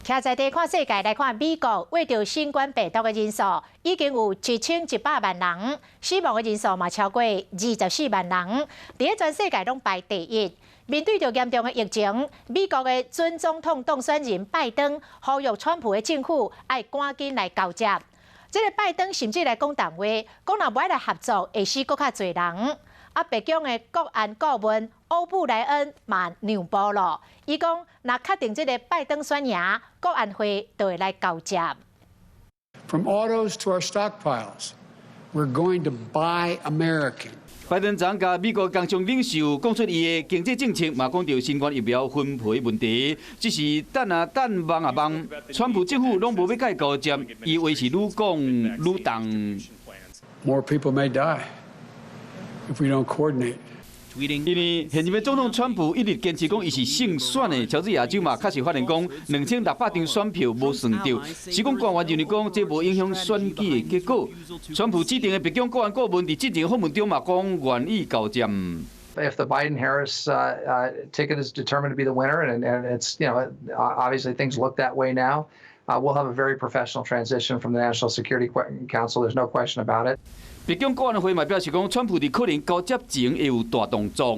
徛在地看世界來看美國，為著新冠病毒的人數已經有1100萬人，死亡的人數嘛超過24萬人，佇咧全世界攏排第一。面對著嚴重的疫情，美國的準總統當選人拜登呼籲川普的政府愛趕緊來交接。這个拜登甚至來講重話，講若無愛來合作，會死閣較濟人。啊，白宮的國安顧問歐布萊恩嘛讓步咯，伊講若確定這个拜登選贏，國安會就會來交接。 From autos to our stockpiles, we're going to buy American. 拜登昨共美國工商領袖講出伊的經濟政策，嘛講著新冠疫苗分配問題，只是等啊等，望啊望，川普政府攏無欲共伊交接，伊話是愈講愈重。 More people may die if we don't coordinate. 因為現任的總統川普一直堅持講伊是勝選的，喬治亞州嘛確實發現講2600張選票無算著，是講官員認為講這無影響選舉的結果。川普指定的白宮國安顧問佇之前訪問中嘛講願意交接。 If the Biden-Harris ticket is determined to be the winner, and it's obviously things look that way now, we'll have a very professional transition from the National Security Council. There's no question about it. 白宮國安會嘛表示講，川普佇可能交接前會有大動作。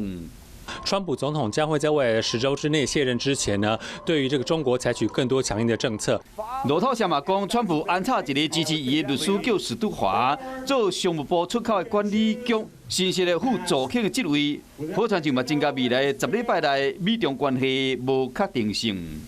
川普總統將會在未來的10週之內卸任之前呢，對於這個中國採取更多強硬的政策。路透社嘛講，川普安插一个支持伊的律師叫史都華，做商務部出口的管理局新設的副助卿的職位，好親像嘛增加未來10禮拜內美中關係無確定性。